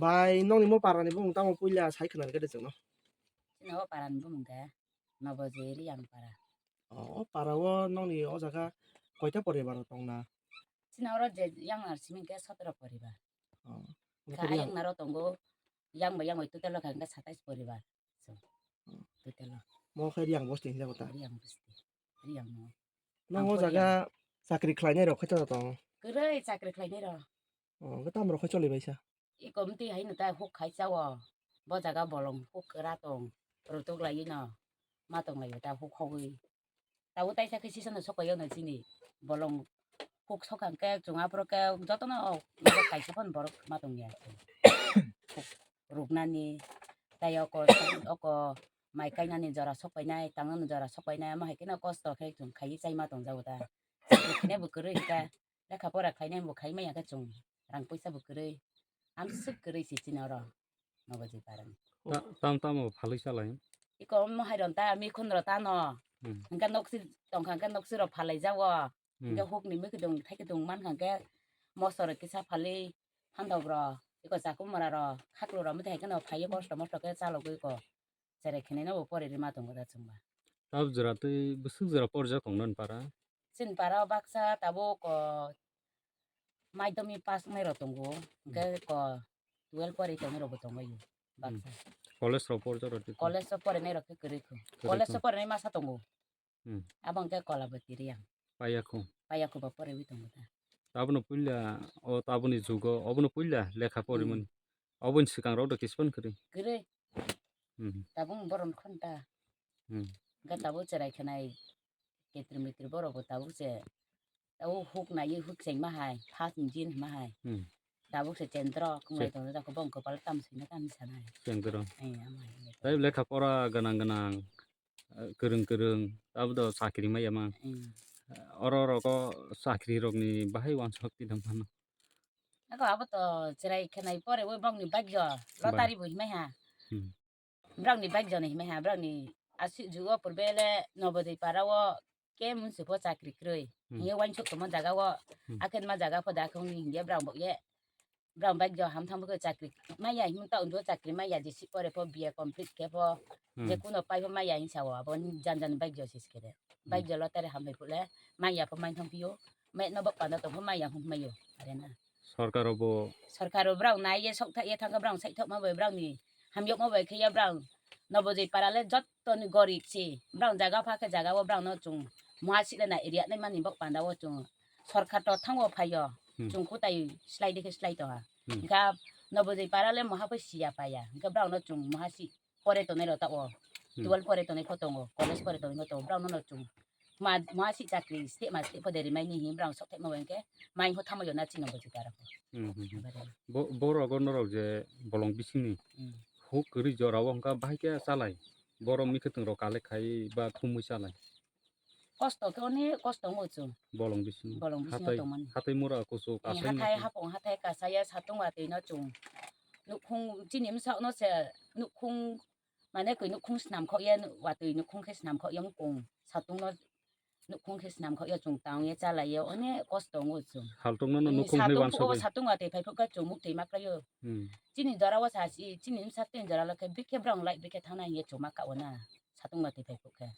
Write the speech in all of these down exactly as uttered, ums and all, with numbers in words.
Bai, nokni mo parani bumung tamo puila sai khwnani khe de chwngno? Chini o parani bumung khe Nobojoi Riyang para. O, o para o nokni o jaga koita poribar tongna? Chini oro je yang ar simi khe sotoro poribar. O, kha nokni yang ayang naro tongo, yang bai yang bai total o kha khe satais poribar. So, hmm, total o. Mo khe Riyang bosti hinjago ta? Riyang bosti. Riyang no. Nang o jaga chakri khlainai rok khe chwla tong? Kwrwi chakri khlainai rok. O, hwnkhe tamo rok khe choli baisa? Iko mtwi hai no ta huk khai chao. Bo jaga bolong huk kwra tong. Rutuk lai no. Ma tong lai ta huk hogwi. Tabuk taisa khe sisano sokoi ono chini bolong huk sokha khe chwng aphuru khe jotono kaisa phano borok ma tongya. Huk ruknani tai oko oko mai kainani jora sokpainai, tangnani jora sokpainai, amo hai kheno kosto khe chwng khaiwi chai ma tongjago ta. Chakri khainai bo kwrwi ta, lekha pora khainai bo khai manya khe chwng rang puisa bo kwrwi, amswk kwrwi se chini oro. Nobojoi parani. Ta-, tam tamo phalwi salai? Iko omo hai ron ta, mikhun ro ta no. Hmm. Hwnkhe noksi tongkha hwnkhe noksi ro phalai jago. Hmm. Hwnkhe hukni mikidung thaikidung mankha hwnkhe moso ro kisa phalwi phantok ro, iko chakumara ro, khaklu ro, mithai kheno phaiwi kosto mosto khe chalogwi iko. Cherai khenai no bo pore rima tongo da chwngba. Tab jora twi bwswk jora porjak tongna ni para? Chini para o baksa tabuk o madhyamik pass wngnai rok tongo, hwnkhe ko twelve pori tongnai rok bo tongo baksa. College rok porjak rok twi? College o porinai rok khe kwrwi kho. Kwrwi kho. College o porinai masa tongo. Hmm. Abo hwnkhe Kolabati Riyang. Payakho. Payakho bo poriwi tongo da. Tabukno puila, o tabukni jugo, obono puila lekha porimani. Hmm. Oboni swkang rok do kispan kwrwi. Kwrwi. Hmm. Tabuk boron khon ta. Hmm. Hwnkhe tabuk cherai khenai ketri mitri borok bo tabuk se. Tabuk huk naiwi huk chengma hai, first engine hwnma hai. Hmm. Tabuk se chendro, kunglai tongo, jako bong kopal tam sina tam sanai. Chendro. Eh, ama hai. Tai lekha pora gwnang gwnang, eh, kwrwng kwrwng, abo do chakri maya mang. Hmm. Oro rogo chakri rokni bahai wansok twi tong phano. Ako abo to cherai khenai pore oi bongni bagyo, lottery bo himai ha. Hmm. Brokni bagyo ni himai ha, brokni aswk jugo purbe le Nobodoi para o ke munsi pho chakri kwrwi. Hmm. Hiye wansuk tongma jaga o, hmm, akhe ma jaga pho da khong ni hiye brang bo ye. Brang bagyo ham thang bo chakri maya himta undo chakri maya jesi pore pho B A complete khe pho, hmm, je kuno pai pho maya hinsa o abo ni jan jan bagyo sis kere. Hmm. Bagyo lottery ham bai pule maya pho mai thang pio. Met no bok panda tong pho maya hum mayo. Are na. Sorkar o bo. Sorkar o brang nai ye sok tha ye thang brang sai thok ma bai brang ni. Hamyokma bai khe ya brang Nobodoi para le jotto ni gorib si. Brang jaga pha khe jaga o brang no chwng muha si le na area nai mani bok panda o chwng sorkar to thango phaio. Hmm. Chwng kutai slai de khe slai to ha. Hmm. Hingkha Nobodoi para le muha bai siya paya. Hingkha brang no chwng muha si pore tonai rok ta o. Hmm. Twelve pore tonai pho tongo, college pore tonai pho tongo. Brang no no chwng ma, ma si chakri site ma site pho de rimai ni hin brang sok thai ma bai khe mai pho thamo yo na chini Nobodoi para pho. Hmm, hmm, hmm. Abare. Bo-, borok o norok je bolong bisingni, hmm, huk kwrwi jora o hwnkha bahai khe chalai. Borok mikhutung rok collect khai ba thumwi chalai. Kosto khe oni kosto wngo chwng. Bolong bising. Bolong bisingo hatai, tongmani. Hatai mura kuchuk. Eh, asai hatai nai. Hapung hatai kasaya satung watwi no chwng. Nukhung chini msa no se nukhung mane koi nukhung snam khok ya watwi nukhung khe snam khok ya mukung satung no nukhung khe snam khok ya chwng tang ya chala ya oni kosto wngo chwng. Haltung no. Eh, nukhung hai satung wansok phugo bai. Satung watwi phai phuk khe chwng muk twi ma khlai o. Hmm. Chini jora o sa si chini msa twi jora lo khe bikhe brang lai bikhe thang nai ya chwng ma ka o na satung watwi phai phuk khe.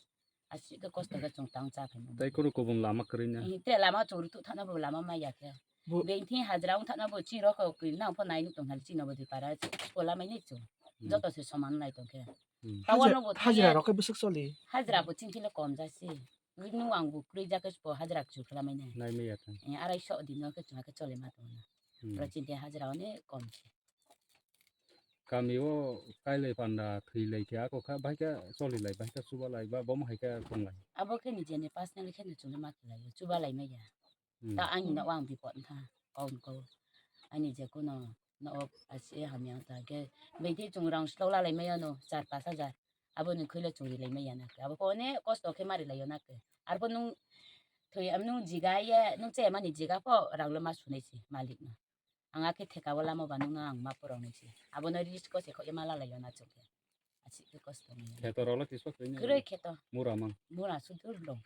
Aswk khe kosto khe chwng tang cha phai mano. Tei kunu kubun lama kwrwi na? Eh, tere lama chwng rwtwk thangna bo lama maya khe. Bo- Bengthi hajra wng thangna bo chini rok kok kwrwi nang pho nai nuk tong hali chini Nobodoi para school lamai nai chwng. Hmm. Joto se soman nai tong khe. Hmm. Tower no bo thang hajra ye. Rok khe bwswk choli? Hajra bo chini thile kom ja si. Nwng ang bo kwrwi ja khe bo hajra kwchwk khe lamai nai. Nai maya khe. Eh, arai so din no khe chwng khe choli ma tong na. Hmm. Oro chini thai hajra one kom se. Kami o kailai panda thwilai khe ako kha, bahai khe cholilai, bahai khe chubalai, ba bomo hai khe tonglai. Abo khe nijeni personal khe no chwngno ma khlai o, chubalai maya. Hmm. Ta ani no ang bipot wngkha, kok kok. Ani je kuno no asi hamya wngkha khe, bini chwng rang slok lalai maya no char pash hajar. Abo ni khwile chwng rilai maya na khe. Abo khe one kosto khe ma rilai o na khe. Arpho nwng thwi, am nwng jiga ye, nwng chemani jiga pho rang lo ma sunai se malik no. Ang akhe theka o lama ba nungno ang ma purok nai se. Abono risk ko se kho ema lalai yo na chukhe. Asi khe kosto ni. Kheto rok le tisok khe. Kwrwi kheto. Mura mang. Mura sudur dong.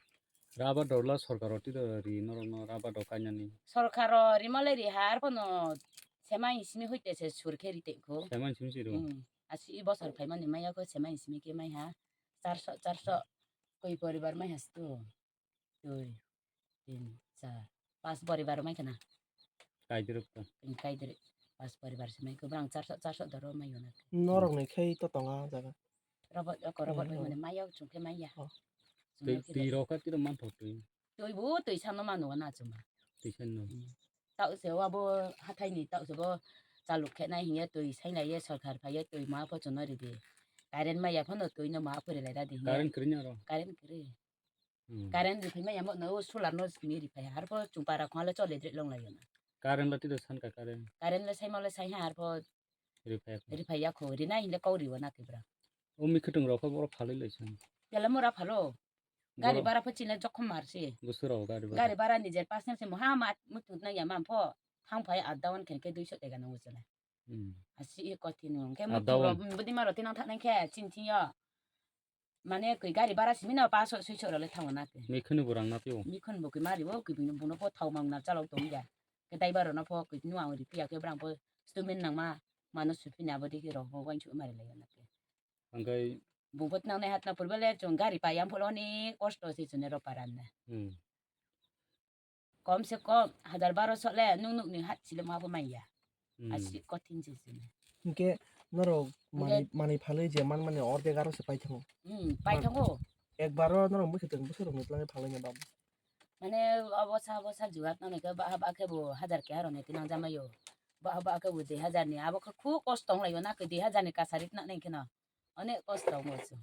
Raba dor la sorkar rok twi do ri norok no raba dor kainani. Sorkar rok rima le ri har kono Semai simi hoite se sur khe ri tei kho. Semai simi si ro. Hmm. Asi i bosor phaimani maya kho semai simi khe mai ha. Charso, charso. Koi poribar mai has tu. Dui, tin, char, pas poribar mai khana. Kaidirok to. Kaidir pas poribar se mai kho brang charso, charso doro mai yona. Norok ni khei to tonga jaga. Robot, oko robot mai mane maya chung khe maya. Oh. Twi, twi rok ka tiro man thok twi. Twi bo twi sano mano na chuma. Twi sano. Hmm. Tau se wa bo hathai ni tau se bo chaluk khe nai hiya twi sai nai ye sorkar phai ye twi ma pho chuna ri di. Current maya phano twi no ma phure lai da di hiya. Current kri nya ro. Current kri. Hmm. Current ri phai maya mo no solar no simi ri phai har pho chung para khong le chole dre long lai yo na. Current la tiro san ka current. Current le sai ma le sai ha har pho Rifai ya kho. Rifai ya kho, rina hile kau riwa na kibra. O mi khutung rok kho borok phalwi lai song. Tela mura phalo. Gari bara pho chile jokhom mar si. Gusu rok gari bara. Gari bara nijer personal se moha ma mutu na ya mam pho. Thang phai up down khen khe duiso tega nango chwla. Hmm. Asi e kothin no. Khe mutu rok budi maro tinang thang khe chin chin yo. Mane koi gari bara simi no paso soi soro le thango na te. Mikhunu bo rang na pio. Mikhun bo koi mari bo koi bini bono pho thau mang na chalok tong ya. Khe dai baro no pho koi nu ang ri pia khe brang pho stumen nang ma mano supi na bo dikhe rok bo wain chu mari lai na te. Angkai bung pho nang nai hat na purbe le chung gari pa yang pho lo ni kosto se chune ro paran na. Hmm. Kom se kom hajar baro so le nung nuk ni hat sile ma bo manya. Hmm. Asi kothin se sini. Hingke norok mani, mani phalwi je man mani ordek aro se paithango. Hmm, paithango. Ekbaro norok mui khe tong bwswk rok ni twlangwi phalwi nya babu. Mane obo sa, obo sa juat nang khe ba, ba khe bo hajar keha rok ni tinang jamayo. Ba, ba khe bo dui hajar ni abo khe khu kosto wng lai o na khe dui hajar ni kasari na nang khe no. Onek kosto wng o chwng.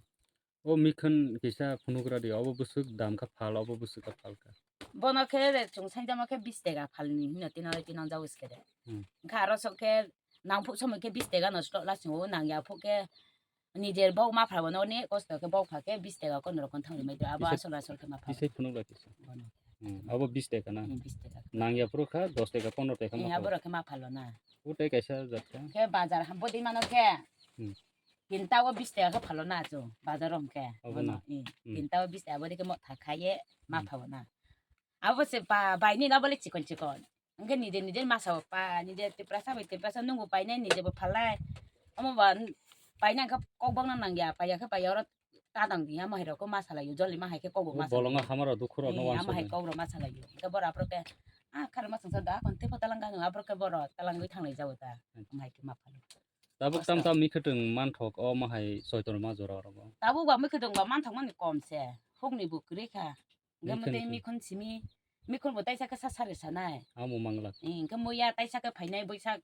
O mikhun kisa phunukra di, obo bwswk dam kha phal, obo bwswk kha phal kha. Bono khe de chwng sainjama khe bis tega phalni hino tinang tinang jago se khe de. Hmm. Kha aro sok khe nang phuk somoi khe bis tega no stock lasing o nang ya phuk khe nijer bok ma phalbo no onek kosto khe bok pha khe bis tega kono rok thang rimai do abo asol asol khe ma pha. Kisai phunuk la kisa. Bono. Hmm, abo bis tega na. Hmm, bis tega. Nang ya phuru kha dos tega pondro tega ma pha. Abo rok khe ma phalo na. O tei kaisa jat kha. Khe bazar ham bodi mano khe. Hmm. Tinta o bis tega khe phalo na chwng bazar rom khe. Obo na. Bono, i. Hmm. Tinta o bis tega bodi khe motha khaye ma phalo na. Abo se ba, bai ni na bole chikon chikon. Hingke nije nije masa o pa, nije Tiprasa bai Tiprasa nungo painai, nije bo phalnai. Omo ba paina khe kok bangna nangya, paiya khe paiya oro tadang di, ama hai rok ko masa lai, joli ma hai khe kok bo masa lai. Bolonga hamaro dukhu rok no wansuk ama hai kok rok masa lai. Hingke boro aphuru khe, ah, khar ma sangsa da, kon tepo talang gano, aphuru khe boro talang gwi thanglai jago ta, ama hai khe ma phalo. Tabuk tam tam ni khe twng manthok o ma hai soitor ma jora rogo. Tabuk ba mi khe twng ba manthok mani kom se, huk ni bo kwrwi kha. Hingke mwtwi mikhun simi, mikhun bo taisa khe sa sari sanai. Amo mangla. Eh, hingke muya taisa khe phainai boisak.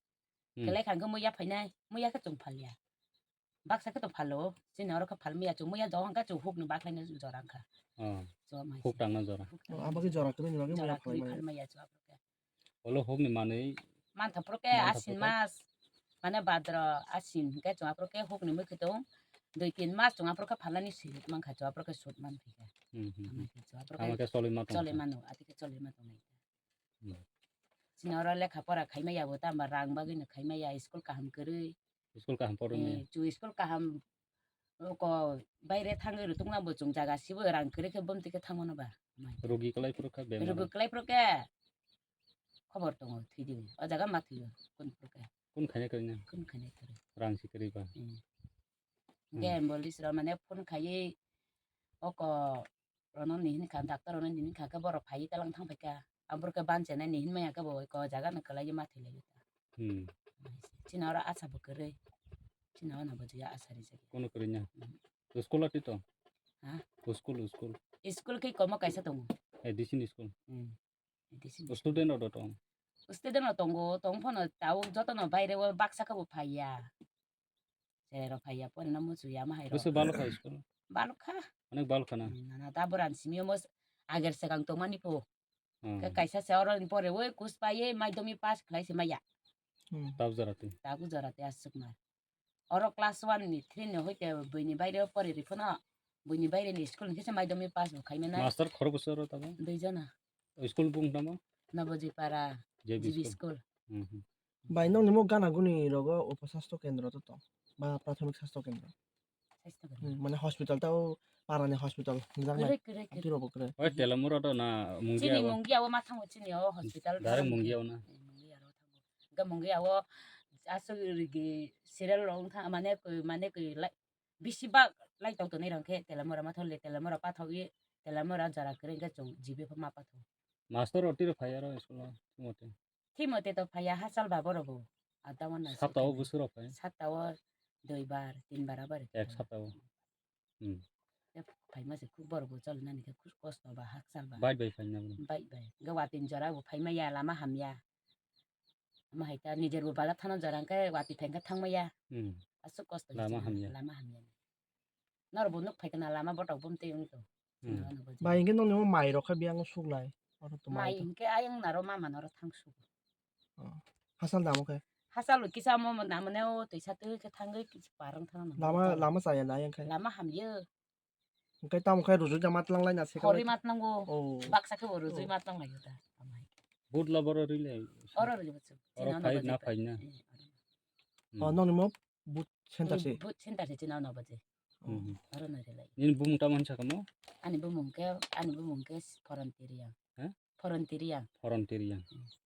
Hmm. Kelai kha hingke muya phainai, muya khe chwng phalya. Baksa khe to phalo, chini oro khe phalmaya chwng muya jora hingke chwng hukni baklaino jora wngkha. Oh. Huk tangna jora. Abo khe jora kwrwi ni bagwi muya phalmaya. Olo hukni manwi. Mantha phuru khe asin mas, mane badro asin hingke chwng aphuru khe hukni mui khe tong. Dui tin mas chwng aphuru khe phalnani sui mankha chwng aphuru khe sut man phi kha. Hmm, hmm, hmm. Tamo khe chwng aphuru khe choloi ma tong kha. Choli mano, ati khe choloi ma tong nai. Hmm. Chini oro lekha pora khaima yabo tamo rang bagwi no khaima ya school kaham kwrwi. School kaham porwi maya. Eh, chwng school kaham ko baire thangwi rwtwkna bo chwng jaga sibo rang kwrwi khe bumtwi khe thangmano ba. Rugi kwlai phuru kha bemar. Rugi kwlai phuru khe khobor tongo thwidi o jaga ma thwiyo kun phuru khe. Kun khaina kwrwi na? Kun khaina kwrwi. Rang si kwrwi ba. Hmm. Hmm. Hingke ambulance rok mane phone khaiwi oko rono ni hinkha doctor rono ni hinkha khe borok phaiwi talang thang phaikha. Aborok khe banchena ni hinmaya khe bo eko jaga no kwlaiwi ma thwilaio. Hmm. Chini oro asa bo kwrwi. Chini ono bo juya asa rijak. Kono kwrwi nya? Hmm. School ati to? Ha? School, school. School khe komo kaisa tongo. A D C ni school. Hmm. A D C ni school. Student rok do tong? Student rok tongo, tong phano tabuk jotono baire o baksa khe bo phaiya. Cherok phaiya, porina muchuya, ama hai rok. Bwswk balokha school? Balokha. Onek balokha na? Hmm, nana, ta boran simi omo ager sekang tongmani po. Hmm. Khe kaisa se oro ni pore oi kus paiye, madhyamik pass khlai se maya. Hmm. Tabuk jora twi? Tabuk jora twi aswk ma. Oro class one ni, three ni hoite buini baire pori ri phano, buini baire ni school ni khe se madhyamik pass bo khaimana. Master khorok bwswk oro tabuk? Dui jona. School bung tamo? Nabojipara J B G B school. School. Hmm, hmm. Bai, nokni mo gana guni rogo upo sastho kendro to tong ba prathomik sastho kendro? Sastho kendro. Hmm, mane hospital tao parani hospital hwnjaknai. Kwrwi, kwrwi, kwrwi. Abdurabo kwrwi. Oi, Telamura to na Mungia. Chini o? Mungia o ma thango chini o hospital. Direct Mungia o na? Eh, Mungia ro thango. Mungwi awo aswk rigi serial rok wngkha, mane kwi, mane kwi lai, bisi bak lai tong tonwi rang khe Telamura Matholi, Telamura Pathogi, Telamura jora kwrwi hwnkhe chwng G B pho ma patho. Master rok tiro phai aro school o, Timothy? Timothy to phaiya, hachal ba borok bo. Ada wana Sapta o se busuk rok phai? Sapta o dui bar, tin bar abari. Ek sapta o. Hmm. Te phaima se khub borok bo chol nani khe khub kosto ba, hachal ba. Bai bai phai na bro? Bai bai. Ga watin jora bo phaima ya, lama hamya. Ama hai ta nijer bo bazar thana jora hwnkhe wati thai hwnkhe thangma ya. Hmm. Aswk kosto. Lama hamya. Lama hamya. Norok bo nuk phai kana lama botok bumtwi wngkho. Hmm. Bai hwnkhe nokni o mai rok khe biyang suklai. Oro to mai. Mai hwnkhe ayang naro mama naro thang sugo. Oh. Hachal damo khe? Hachal kisa mo namane o twisa twi khe thangwi kisa parang thana. Lama, lama chaya na ayang khe? Lama hamya. Hwnkhe tamo khe rujui da matlang lai na se. Khorwi matlango. Oh. Baksa khe bo rujui matlang lai da. But la boro rile. Oro rujui bachuk. Oro phai na phai na. Oh, nokni mo but center se. But center se china no baje. Hmm. Oro no rilai. Nini bumung tamo hinsa kamo? Ani bumung khe, ani bumung khe Phoron Tiriang. He? Phoron Tiriang. Phoron Tiriang. Hmm.